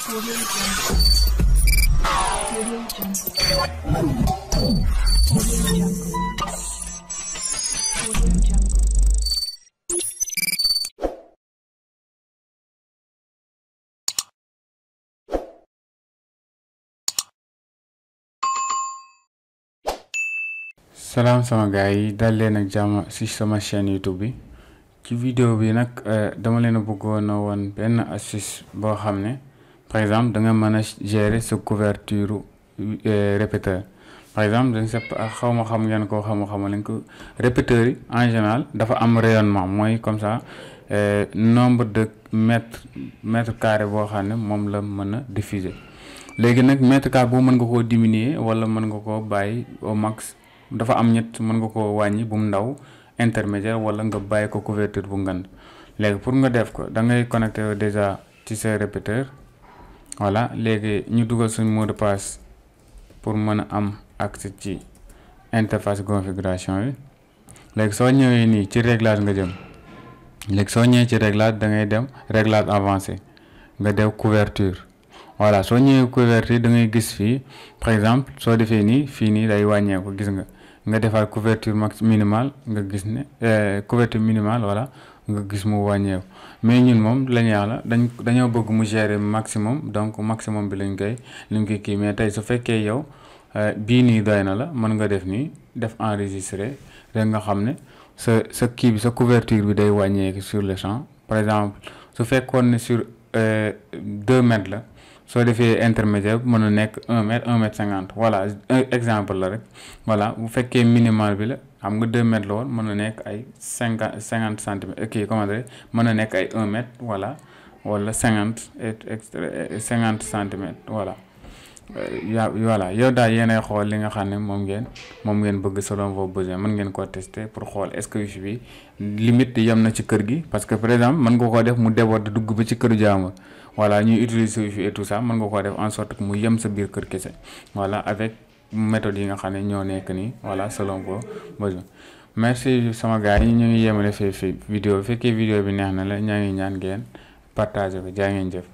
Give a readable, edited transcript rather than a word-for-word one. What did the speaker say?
Audio Jungle. Audio Jungle. Audio Jungle. Audio Jungle. Salam sama gars yi dal leen ak jàmm ci sama chaîne YouTube bi ci vidéo bi nag dama leen a bëggoon a woon benn astuce boo xam ne par exemple da nga mën a gérer sa couverture répéteur. Par exemple dañ sa xaw ma xam ngeen ko xamu leen ko répéteur yi en général dafa am rayonnement mooy comme ça nombre de mètre carré boo xam ne moom la mën a diffuser. Léegi nag mètre carré boo mën nga koo diminuer wala mën nga koo bàyyi au max. Dafa am ñett mën nga ko wàññi bu mu ndaw intermédiaire wala nga bàyyi ko couverture bu ngand. Léegi pour nga def ko da ngay connecté déjà ci sa répéteur. Voilà léegi ñu dugal suñ mot de passe pour mën a am accès ci interface configuration yi. Léegi soo ñëwee nii ci réglage nga jëm. Léegi soo ñëwee ci réglage da ngay dem réglage avancé nga def couverture. Voilà soo ñëwee couverture da ngay gis fii par exemple soo defee nii fii nii day wàññeeku gis nga defaat couverture max minimale nga gis ne couverture minimale voilà nga gis mu wàññeeku mais ñun moom la ñuy la dañoo bëgg mu gérer maximum donc maximum bi lañ koy kii mais tey su fekkee yow bii nii doy na la mën nga def nii def enregistrer rek nga xam ne sa kii bi sa couverture bi day wàññeeku sur le champ par exemple su fekkoon ne sur 2 mètres la. Soo defee intermédiaire mën na nekk 1 mètre 1 mètre 50 voilà exemple la rek voilà bu fekkee minimal bi la xam nga 2 mètres la woon mën na nekk ay 50 centimètres kii comment dire mën na nekk ay 1 mètre voilà wala 50 centimètres voilà. Voilà yow daal yéenay xool li nga xam ne moom ngeen bëgg selon vos besoins mën ngeen koo tester pour xool est-ce que wifi bi limite yem na ci kër gi parce que par exemple mën nga koo def mu déborder dugg ba ci këru jaamur. Voilà ñuy utiliser wifi et tout ça mën nga koo def en sorte que mu yem sa biir kër kese voilà avec méthode yi nga xam ne ñoo nekk nii voilà selon vos besoins. Merci sama gars yi ñu ngi yemale fii vidéo bi fekkee vidéo bi neex na la ñaa ngi ñaan ngeen partager ko jaa ngeen jëf.